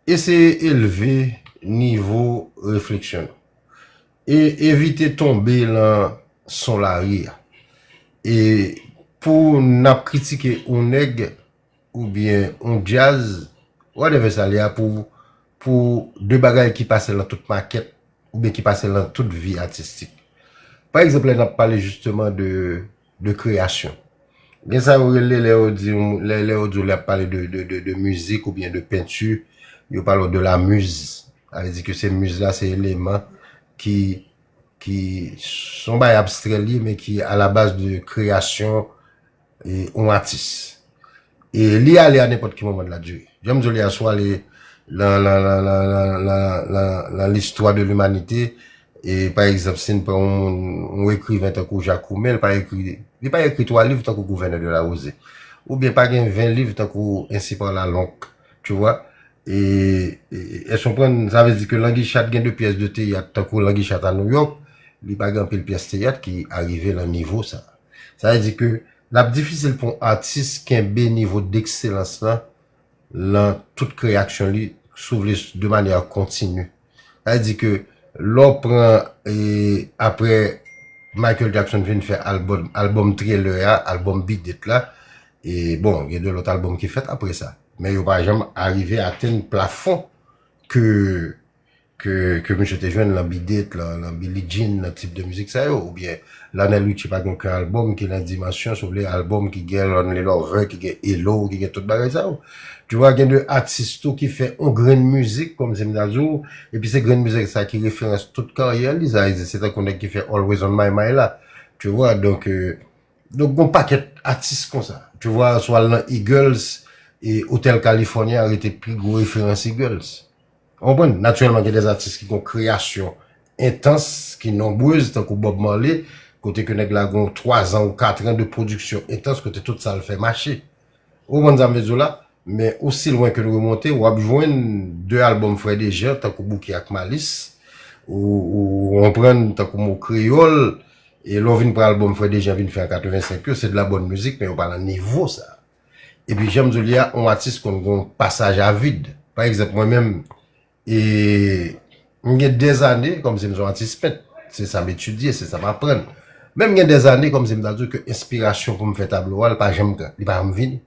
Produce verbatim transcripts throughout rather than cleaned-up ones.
Eseye elve nivo refleksyon nou. E evite tonbe lan son lari a. E pou n ap kritike yon nèg oubyen yon djaz, whatever sa li a, pou, pou de bagay ki pase lan tout makèt oubyen ki pase lan tout vi atistik. Pa egzanp, lè n ap pale jisteman de, de kreyasyon. Gen sa yo rele, lè yo di, lè, lè yo di w lè ap pale de, de, de, de mizik oubyen de penti, yo pale w de la miz. Sa vle di ke se miz la, se eleman ki, ki se yon bagay abstrè li ye, men ki a la baz de kreyasyon e, yon atis. E li ale a nenpòt ki moman de la durée. Jan m di w li a, swa li lan, lan, lan listwa de limanite, e pa egzanp, si n pran yon moun, yon ekriven tankou Jacques Roumain, li pa ekri, li pa ekri twa liv tankou Gouverneur de la Rosée. Oubyen pa gen ven liv tankou Ainsi parla l'oncle, tu vois. E, e, èske w konprann? Sa vle di ke Languichat gen de pyès de teyat tankou Languichat a Nouyòk, li pa gen anpil pyès teyat ki arive lan nivo sa. Sa vle di ke l ap difisil pou yon atis kenbe nivo dekselans lan lan tout kreyaksyon li, si w vle, de manyè kontini. Sa vle di ke lè w pran, e, apre Michael Jackson vin fè albòm, albòm Thriller a, albòm Beat It la, e bon, gen de lòt albòm ki fèt apre sa. Men yo pa janm arive atenn plafon ke ke, ke misye te jwenn lan Beat It, lan, lan Billie Jean, lan tip de mizik sa yo, oubyen Lionel Richie pa gen okenn albòm ki lan dimansyon, si w vle, albòm ki gen Lonely Lover, ki gen Hello, ki gen tout bagay sa yo. Tu vois, gen de atis tou ki fè yon grenn mizik, kòmsi m ta di w, epi se grenn mizik sa ki referans tout karyè li, sa vle di se tankou nèg ki fè Always on My Mind la. Tu vois, donk, euh, donk, gon pakèt atis konsa. Tu vois, swa l nan Eagles, e Hotel California rete pi gwo referans Eagles. Ou konprann? Natirèlman, gen de atis ki gon kreyasyon entans, ki nonbrez, tankou Bob Marley, kote ke nèg la gon twa zan ou kat an de pwodiksyon entans, kote tout sa l fè mache. Ou konprann sa m vle di w la? Men osi lwen ke n remonte, w ap jwenn de albòm Frè Dejean, tankou Bouki ak Malis, ou, ou, ou konprann, tankou Mo Kreyòl, e lè w vin pran albòm Frè Dejean vin fè an katrevensenk yo, se de la bòn mizik, men yo pa nan nivo sa. Epi jan m di w li a, yon atis konn gon pasaj a vid. Pa egzanp, mwen menm, e, m gen dèzane kòmsi m se yon atis pent. Se sa m etidye, se sa m aprann. Men m gen dèzane kòmsi m ta di w ke enspirasyon pou m fè tablo a, l pa janm, li pa janm vini.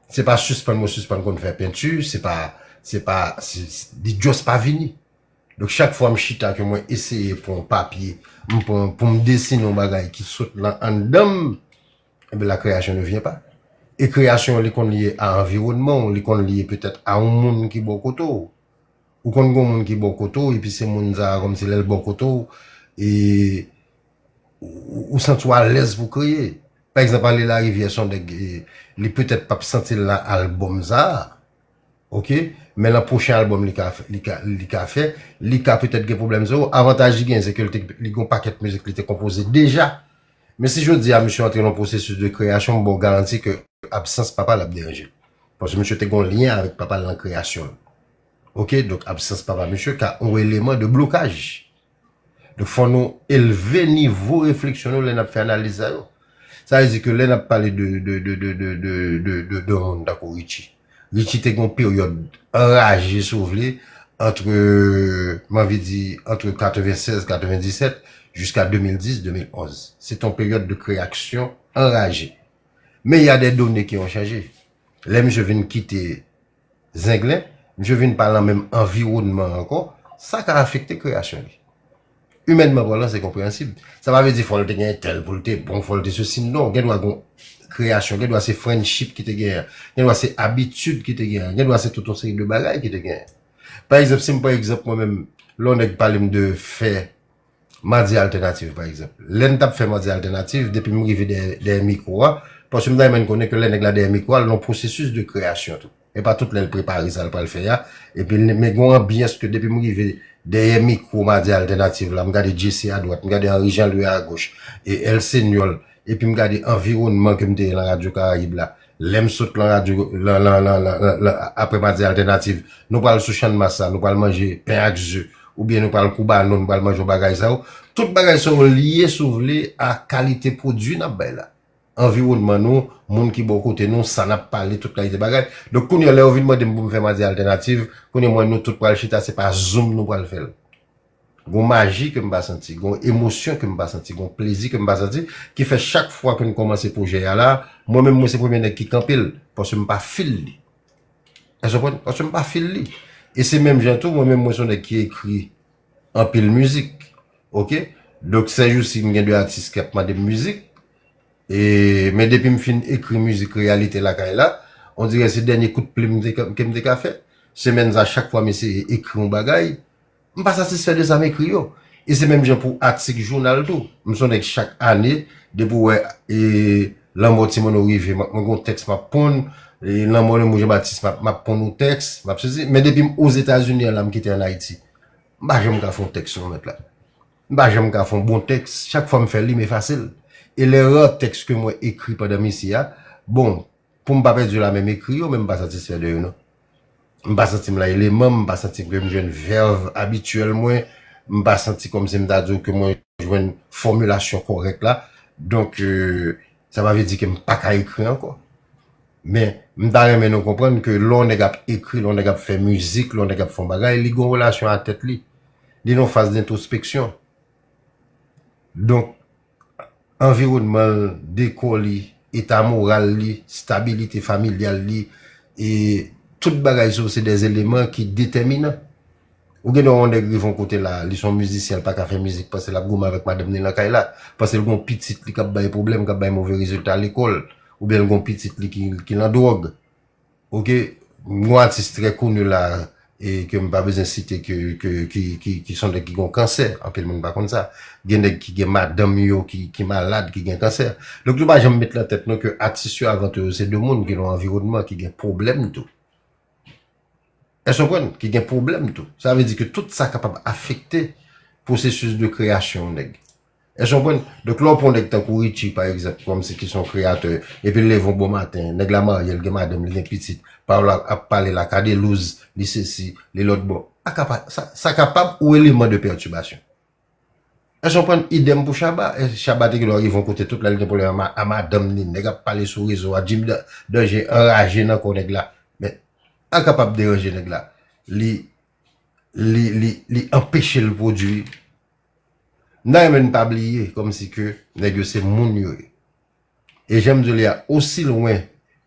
Se pa sispann mwen sispann konn fè penti, se pa, se pa, se, se, li just pa vini. Donk, chak fwa m chita ke mwen eseye pran yon papye, m pran, pou m desine yon bagay ki sot lan anndan m, enben, la création ne vient pas. E kreyasyon an, li konn lye a anviwònman w, li konn lye petèt a yon moun ki bò kote w. Ou konn gen yon moun ki bò kote w, epi se moun sa a, kòmsi lè l bò kote w, e ou, ou santi w alèz pou kreye. Pa egzanp, Ale Larivyè se yon nèg, e, li petèt p ap santi l nan albòm sa a. Oke? Men nan pwochen albòm li ka fè, li ka, li ka fè, li ka petèt gen pwoblèm sa yo. Avantaj li genyen, se ke li te, li gen yon pakèt mizik li te konpoze deja. Men si jodi a misye antre nan yon pwosesis de kreyasyon, m ba w garanti ke absans papa l ap deranje l. Paske misye te gen yon lyen avèk papa l nan kreyasyon l. Oke? Donk, absans papa misye ka yon eleman de blokaj. Donk, fò nou elve nivo refleksyon nou lè n ap fè analiz sa yo. Sa vle di ke lè n ap pale de, de, de, de, de, de, de, de, de yon moun tankou Richie. Richie te gen yon peryòd anraje, si w vle, antre, m anvi di, antre katrevennsèz, katrevendisèt, jiska de mil dis, de mil onz. Se te yon peryòd de kreyasyon anraje. Men y a des données ki ont changé. Lè misye vin kite Zenglen, misye vin pa lan menm anviwònman ankò, sa ka afekte kreyasyon li. Imènman palan, se konpreyansib. Sa pa vle di fò l te gen entèl pou l te bon, fò l te sesi, non. Gen dwa gen kreyasyon, gen dwa se friendship ki te genyen, gen dwa se abitid ki te genyen, gen dwa se tout yon seri de bagay ki te genyen. Pa egzanp, si m pran egzanp mwen menm, lè yon nèg pale m de fè Madi Altènativ, pa egzanp. Lè n t ap fè Madi Altènativ, depi m rive dèyè, dèyè mikwo a, paske m ta renmen n konnen ke lè nèg la dèyè mikwo a, l nan pwosesis de kreyasyon tou. E pa tout lè l prepare sa l pral fè a. Epi l, men gen yon anbyans ke depi m rive dèyè mikwo Madi Altènativ la, m gade Jesse adwat, m gade Henri Jean Louis agoch, e El Señor, epi m gade anviwònman ke m te ye lan Radyo Karayib la. Lè m sot lan radyo, lan, lan, lan, lan, lan, lan, apre Madi Altènativ, nou pral sou Channmas la, nou pral manje pen ak ze, oubyen nou pral Koubano, nou pral manje yon bagay sa yo. Tout bagay sa yo lye, si w vle, a kalite pwodui n ap bay la. anviwònman nou, moun ki bò kote nou, sa n ap pale, tout kalite bagay. Donk, kounye a, lè yo vin mande m pou m fè Madi Altènativ, kounye a, mwen, nou tout pral chita, se pa Zoom nou pral fè l. Gon maji ke m pa santi, gon emosyon ke m pa santi, gon plezi ke m pa santi, ki fè chak fwa ke n kòmanse pwojè a la, mwen menm, mwen se premye nèg ki kanpe l, paske m pa fil li. Èske w konprann? Paske m pa fil li. E se menm jan tou, mwen menm, mwen se yon nèg ki ekri anpil mizik. Oke? Donk, sèjousi, m gen de atis k ap mande m mizik. E, men depi m fin ekri mizik Reyalite Lakay la, on dirè se dènye kout plim m te ka- ke m te ka fè. Semèn sa, chak fwa m eseye ekri yon bagay, m pa satisfè de sa m ekri yo. E se menm jan pou atik jounal tou. M se yon nèg chak ane, depi w wè e, lanmò Ti Mono rive, m ap- mwen gon tèks m ap ponn, e, lanmò Lanmou Jean Baptiste, m ap- m ap ponn yon tèks, m ap sezi. Men depi m Ozetazini an la, m kite ann Ayiti. M pa janm ka fè yon tèks non mèt la. M pa janm ka fè yon bon tèks. Chak fwa m fè li, m efase l. E lè ra tèks ke mwen ekri pandan m isi a, bon, pou m pa pèdi la menm ekri yo, men m pa satisfè de yo non. M pa santi m lan eleman, m pa santi ke m jwenn vèv abityèl mwen, m pa santi kòmsi m ta di w ke mwen jwenn fòmilasyon kòrèk la. Donk, e, sa pa vle di ke m pa ka ekri ankò. Men, m ta renmen nou konprann ke lè yon nèg ap ekri, lè yon nèg ap fè mizik, lè yon nèg ap fè yon bagay, li gen yon relasyon a tèt li. Li nan yon faz dentwospeksyon. Donk, anviwònman l, dekò li, eta moral li, stabilite familyal li, e tout bagay sa yo se de eleman ki detèminan. Ou gen dwa wè yon nèg rive yon kote la, li se yon mizisyen, li pa ka fè mizik, paske l ap goumen avèk madanm li nan kay la, paske l gen yon pitit li k ap bay pwoblèm, k ap bay move rezilta lekòl, oubyen l gen yon pitit li ki, ki nan dwòg. Oke, yon atis trè koni la, e ke m pa bezwen site, ke, ke, ki, ki, ki se yon nèg ki gen yon kansè, anpil moun pa konn sa. Gen nèg ki gen madanm yo ki, ki malad, ki gen kansè. Donk, nou pa janm met lan tèt nou ke atis yo avan tou yo se de moun ki nan yon anviwònman ki gen pwoblèm tou. Èske w konprann? Ki gen pwoblèm tou. Sa vle di ke tout sa kapab afekte pwosesis de kreyasyon yon nèg. Èske w konprann? Donk, lè w pran yon nèg tankou Richie, pa egzanp, kòmsi ki se yon kreyatè, epi l leve yon bon maten, nèg la marye, l gen madanm, li gen pitit, pawòl la ap pale la, ka delouz, li sesi, li lòt bò. A kapa-, sa, sa kapab yon eleman de pètibasyon. Èske w konprann? Idèm pou Shabba. E Shabba te gen dwa rive yon kote tout la, li gen pwoblèm a ma-, a madanm li, nèg ap pale sou rezo a, Jim Da-, Danje anraje nan kò nèg la. Men, a kapab deranje nèg la. Li, li, li, li anpeche l pwodui. M ta renmen n pa bliye, kòmsi ke nèg yo se moun yo ye. E jan m di w li a, osi lwen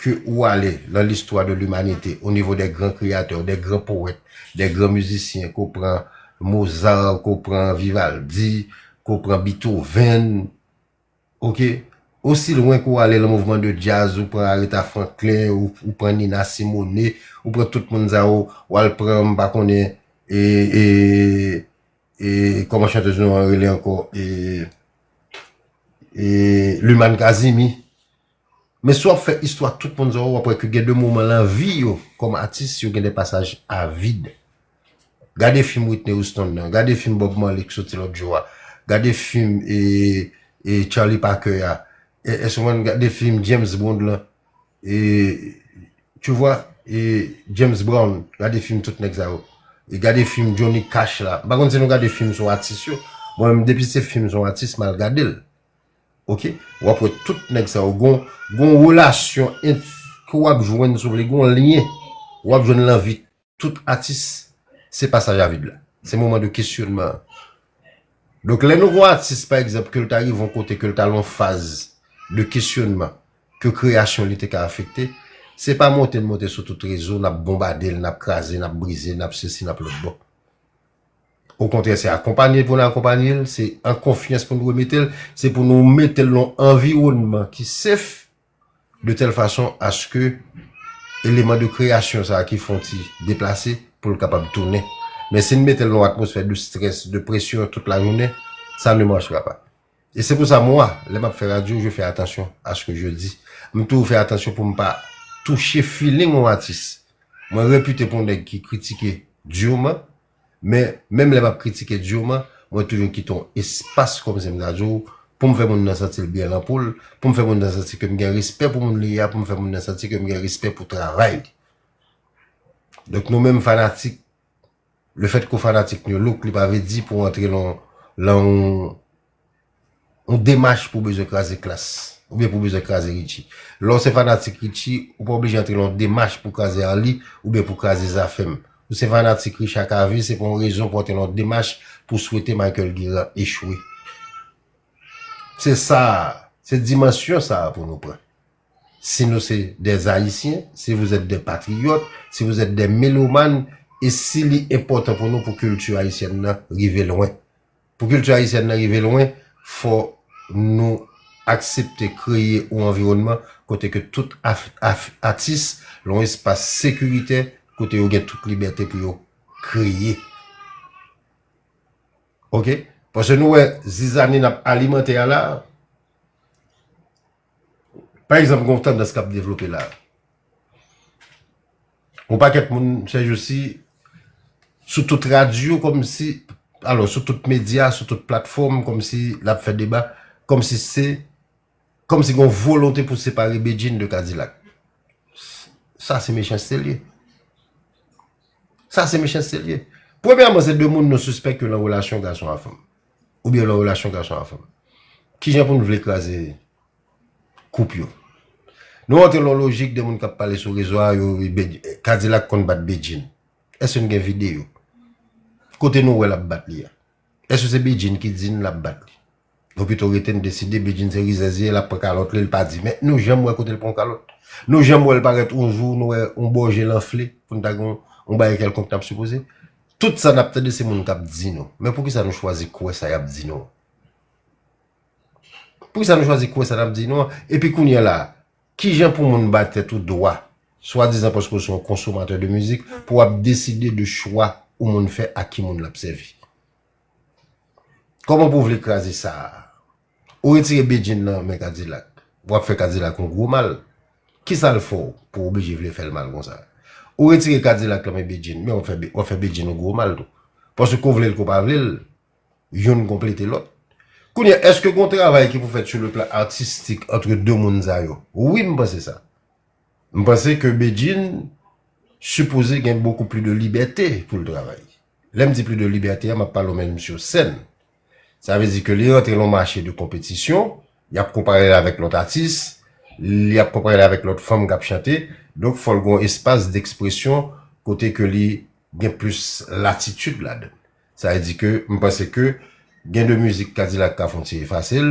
ke ou ale nan listwa de limanite, o nivo de gran kreyatè, de gran powèt, de gran mizisyen, ke w pran Mozart, ke w pran Vivaldi, ke w pran Beethoven, oke? Osi lwen ke w ale nan mouvman de djaz, ou pran Aretha Franklin, ou, ou pran Nina Simone, ou pran tout moun sa yo, w al pran, m pa konnen, e, e, e kòman chantèz nou an rele ankò, e, e Lumane Kazimi. Men si w ap fè istwa tout moun sa yo, w ap wè ke gen de moman lan vi yo, kòm atis, yo gen de pasaj a vid. Gade fim Whitney Houston nan, gade fim Bob Marley ki soti lòt jou a, gade fim e, e Charlie Parker a, e, e souvan gade fim James Bond lan, e, tu vois, e James Brown, gade fim tout nèg sa yo. E gade fim Johnny Cash la. M pa konn si nou gade fim sou atis yo. Mwen menm, depi se fim sou atis, m al gade l. Oke? W ap wè tout nèg sa yo gon, gon relasyon ent-, ke w ap jwenn, si w vle, gon lyen. W ap jwenn lanvi tout atis, se pasaj a vid la. Se moman de kesyonman an. Donk, lè nou gon atis, pa egzanp, ke l ta rive yon kote, ke l ta lan yon faz de kesyonman, ke kreyasyon li te ka afekte, se pa monte n monte sou tout rezo, n ap bonbade l, n ap kraze, n ap brize, n ap sesi, n ap lòt bò. Okontrè, se akonpanye l pou n akonpanye l, se an konfyans pou n remete l, se pou nou mete l nan yon anviwònman ki safe, de tèl fason aske eleman de kreyasyon sa a ki fè yon ti deplase pou l kapab tounen. Men si n mete l nan yon atmosfè de strès, de presyon tout la jounen, ça ne marchera pas. E se pou sa, mwa, lè m ap fè radyo, je fais attention à ce que je dis. M toujou fè atansyon pou m pa touche feeling yon atis. Mwen repite pou yon nèg ki kritike durement, men menm lè m ap kritike durement, mwen toujou kite yon espas, kòmsi m ta di w, pou m fè moun nan santi l byen nan po l, pou m fè moun nan santi ke m gen respè pou moun li ye a, pou m fè moun nan santi ke m gen respè pou travay li. Donk, nou menm fanatik, lefètke w fanatik New Look, li pa vle di pou w antre lan, lan yon, yon demach pou w bezwen kraze klas. oubyen pou w bezwen kraze Richie. Lè w se fanatik Richie, ou pa oblije antre nan yon demach pou w kraze Arly, oubyen pou w kraze Zafèm. Ou se fanatik Richard Cavé, se pa yon rezon pou w antre nan yon demach pou w swete Michael Guerrand echwe. Se sa, se dimansyon sa a pou nou pran. Si nou se des Haïtiens, si vous êtes des patriotes, si vous êtes des mélomanes, e si li enpòtan pou nou pou kilti ayisyèn nan rive lwen. Pou kilti ayisyèn nan rive lwen, fò nou aksepte kreye yon anviwònman kote ke tout af- af- atis nan yon espas sekiritè, kote yo gen tout libète pou yo kreye. Oke? Paske nou wè zizani n ap alimante a la. Pa egzanp, gen yon tandans k ap devlope la. Yon pakèt moun, sèjousi, sou tout radyo, kòmsi, alò, sou tout medya, sou tout platfòm, kòmsi l ap fè deba, kòmsi se, kòmsi gen yon volonte pou separe Bedjine de Kadilak. Sa se mechanste l ye. Sa se mechanste l ye. Premyèman, se de moun nou sispèk yo nan relasyon gason a fanm. Oubyen nan relasyon gason a fanm. Kijan pou n vle kraze koup yo? Nou antre nan lojik de moun k ap pale sou rezo a, yo, Kadilak konn bat Bedjine. Èske n gen videyo? Kote nou wè l ap bat li a? Èske se Bedjine ki di n l ap bat li? Nou pito rete n deside Bedjine se rizèz li ye, l ap pran kalòt li, l pa di. Men nou janm wè kote l pran kalòt. Nou janm wè l parèt yon jou, nou wè yon bò je l anfle, pou n ta gen yon bagay kèlkonk n ap sipoze. Tout sa n ap tande se moun k ap di nou. Men poukisa nou chwazi kwè sa y ap di nou an? Poukisa nou chwazi kwè sa n ap di nou an? Epi kounye a la, kijan pou moun bay tèt ou dwa, swadizan paske w se yon konsomatè de mizik, pou w ap deside de chwa yon moun fè a ki moun l ap sèvi? Kòman pou w vle kraze sa a? Ou retire Bedjine nan men Kadilak, w ap fè Kadilak yon gwo mal. Kisa l fè w pou w oblije vle fè l mal konsa? Ou retire Kadilak nan men Bedjine, men w ap fè, w ap fè Bedjine yon gwo mal tou. Paske ko vle l, ko pa vle l, youn konplete lòt. Kounye a, èske gen yon travay ki pou fèt sou le plan artistik antre de moun sa yo? Wi, m panse sa. M panse ke Bedjine sipoze gen bokou pli de libète pou l travay. Lè m di pli de libète a, m ap pale w menm sou sèn. Sa vle di ke li rantre nan yon mache de konpetisyon, y ap konpare l avèk lòt atis, li ap konpare l avèk lòt fanm k ap chante, donk fò l gen yon espas dekspresyon kote ke li gen plis latitid ladan l. Sa vle di ke m panse ke gen de mizik Kadilak ka fè yon ti efase l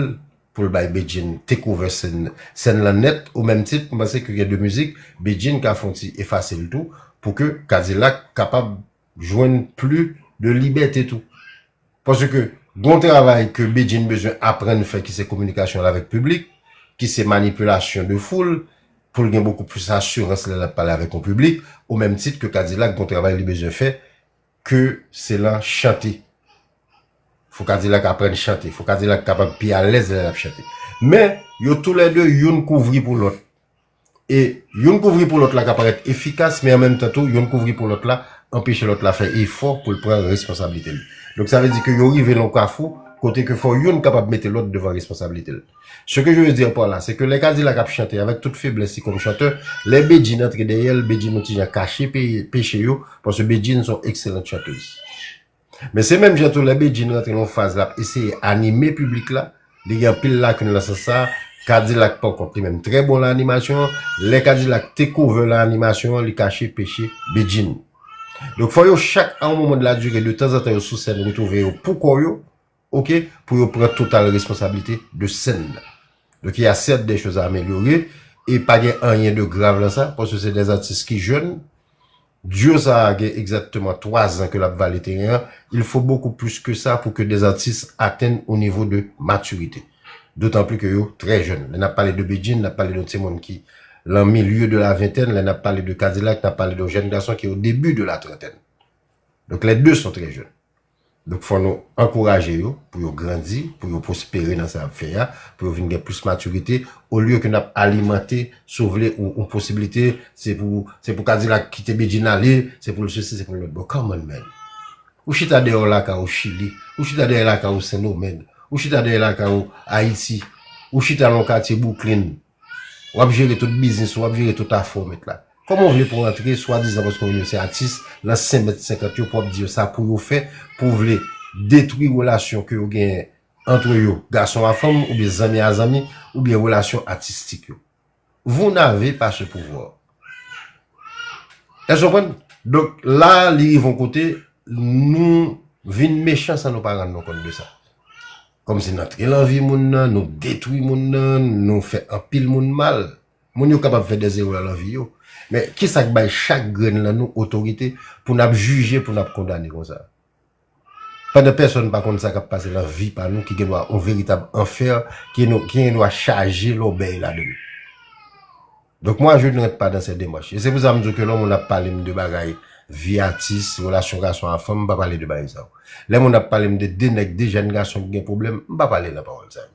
pou l bay Bedjine take over sèn, sèn lan nèt, o menm tit, m panse ke gen de mizik Bedjine ka fè yon ti efase l tou, pou ke Kadilak kapab jwenn pli de libète tou. Paske gen yon travay ke Bedjine bezwen aprann fè ki se kominikasyon l avèk piblik, ki se manipilasyon de foul, pou l gen bokou plis asirans lè l ap pale avèk yon piblik, o menm tit ke Kadilak gen yon travay li bezwen fè, ke se lan chante. Fò Kadilak aprann chante, fò Kadilak kapab pi alèz lè l ap chante. Men, yo toulède, youn kouvri pou lòt. E youn kouvri pou lòt la ka parèt efikas, men an menm tan tou, youn kouvri pou lòt la, anpeche lòt la fè efò pou l pran responsablite l. Donk, sa vle di ke yo rive nan yon kafou, kote ke fò youn kapab mete lòt devan responsablite l. Ce que je veux dire par là, c'est que lè Kadilak ap chante, avèk tout feblès li kòm chantè, lè Bedjine antre dèyè l, Bedjine yon ti jan kache pe- peche yo, paske Bedjine se yon excellente chanteuse. Men se menm jan tou lè Bedjine rantre nan yon faz l ap eseye anime piblik la, li gen anpil lakin lan sans sa, Kadilak pa kont li menm trè bon lan animasyon an, lè Kadilak take over lan animasyon an, li kache peche Bedjine. Donk fò yo chak a yon moman de la dire, de tanzantan yo sou sèn, retwouve yo pou kò yo, oke, pou yo pran total responsablite de sèn nan. Donk, il y a certes des choses à améliorer, e pa gen anyen de grav lan sa, paske se des artistes ki jèn. Duo sa a gen egzakteman twa zan ke l ap vale teren an. Il faut beaucoup plus que ça pour que des artistes atteignent au niveau de maturité. D'autant plus que yo trè jèn. Lè n ap pale de Bedjine, n ap pale de yon timoun ki lan milieu de la vingtaine. Lè n ap pale de Kadilak, n ap pale de yon jèn gason ki au début de la trentaine. Donc, les deux sont très jeunes. Donk, fò nou ankouraje yo pou yo grandi, pou yo pwospere nan sa y ap fè a, pou yo vin gen plis matirite, olye ke n ap alimante, si w vle, yon, yon posiblite, se pou, se pou Kadilak kite Bedjine ale, se pou l sesi, se pou l lòt. Bon, come on, man. Ou chita dèyè w lakay ou Chili, ou chita dèyè lakay ou Sendomeng, ou chita dèyè lakay ou Ayiti, ou chita nan yon katye Brooklyn, w ap jere tout biznis ou, w ap jere tout afè w, mèt la. Kòman w vle pou w antre, swadizan paske w se atis, lan senk mèt senkant yo, pou w ap di yo sa pou yo fè, pou w vle detwi relasyon ke yo genyen antre yo, gason a fanm, oubyen zanmi a zanmi, oubyen relasyon atistik yo. Vous n'avez pas ce pouvoir. Èske w konprann? Donk, la, li rive yon kote, nou vin mechan san nou pa rann nou kont de sa. Kòmsi n antre nan vi moun nan, nou detwi moun nan, nou fè anpil moun mal. Moun yo kapab fè dèzerè nan vi yo. Men, kisa k bay chak grenn nan nou otorite pou n ap jije, pou n ap kondane konsa? Pandan pèsonn pa konn sa k ap pase nan vi pa nou, ki gen dwa yon veritab anfè, ki nou, ki gen dwa chaje lòbèy ladan l. Donc moi, je ne rentre pas dans ces démarches. E se pou sa m di w ke lè yon moun ap pale m de bagay vi atis, relasyon gason a fanm, m pa pale de bagay sa yo. Lè moun ap pale m de de nèg, de jèn gason ki gen pwoblèm, m pa pale nan pawòl sa yo.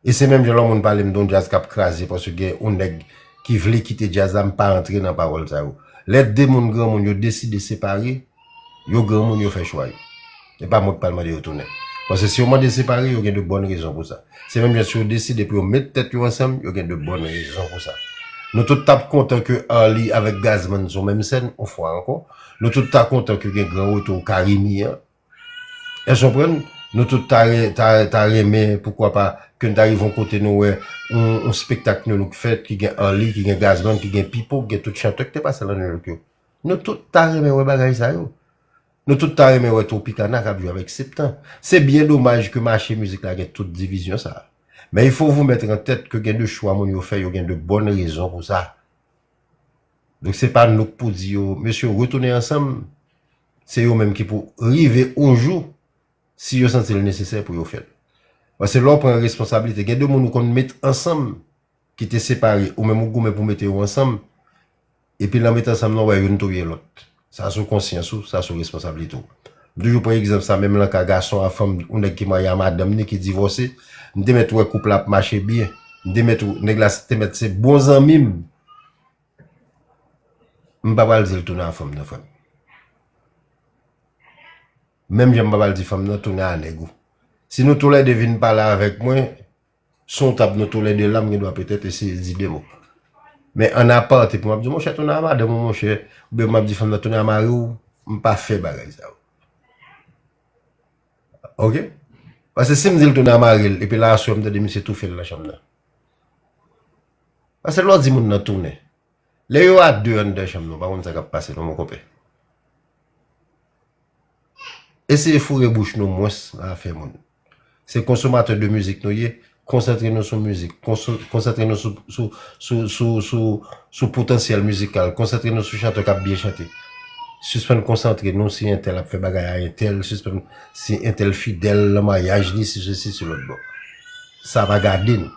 E se menm jan lè yon moun pale m de yon djaz k ap kraze paske gen yon nèg ki vle kite djaz la, m pa antre nan pawòl sa yo. Lè de moun granmoun yo deside separe, yo granmoun, yo fè chwa yo. E pa mwen k pral mande yo tounen. Paske si yo mande separe, yo gen de bòn rezon pou sa. Se menm jan si yo deside pou yo met tèt yo ansanm, yo gen de bòn rezon pou sa. Nou tout t ap kontan ke Arly avèk Gazman sou menm sèn, yon fwa ankò. Nou tout ta kontan ke gen gran retou Carimi an. Èske w konprann? Nou tout ta, re- ta, ta renmen, poukwa pa, ke n ta rive yon kote nou wè yon, yon spektak New Look fèt, ki gen Arly, ki gen Gazman, ki gen Pipo, ki gen tout chantè ki te pase nan New Look yo. Nou tout ta renmen wè bagay sa yo. Nou tout ta renmen wè Tropicana k ap jwe avèk Septan. Se byen domaj ke mache mizik la gen tout divizyon sa. Men il faut vous mettre en tête ke gen de chwa moun yo fè, yo gen de bòn rezon pou sa. Donk se pa nou k pou di yo, mesye, retounen ansanm. Se yo menm ki pou rive yon jou, si yo santi l nesesè pou yo fè l. Paske lè w pran responsablite, gen de moun ou konn met ansanm, ki te separe, ou menm ou goumen pou mete yo ansanm, epi nan met ansanm nan, w wè youn touye lòt. Sa sou konsyans ou, sa sou responsablite w. M toujou pran egzanp sa, menm nan ka gason a fanm, yon nèg ki marye a madanm ni, ki divòse, m te mèt wè koup la ap mache byen. M te mèt, nèg la te mèt se bon zanmi m. M pa pral di l tounen a fanm nan, frè m. Menm jan m pa pral di fanm nan tounen a nèg ou. Si nou toulède vin pale avèk mwen, sou yon tab nou toulède la, m gen dwa petèt eseye di de mo. Men an aparte, pou m ap di, monchè, tounen a madanm ou, monchè, oubyen m ap di fanm nan tounen a mari w, m pa fè bagay sa yo. Oke? Paske si m di l tounen a mari l, epi la aswè m tande misye toufe l nan chanm nan. Paske lè w di moun nan tounen, lè yo a de anndan chanm nan, w pa konn sa k ap pase non, mon konpè. Eseye foure bouch nou mwens nan afè moun. Se konsomatè de mizik nou ye, konsantre nou sou mizik, konso- konsantre nou sou, sou, sou, sou, sou, sou potansyèl mizikal, konsantre nou sou chantè k ap byen chante. Sispann konsantre nou si entèl ap fè bagay a entèl, sispann si entèl fidèl nan maryaj li, si sesi, si lòt bò. Sa pa gade nou.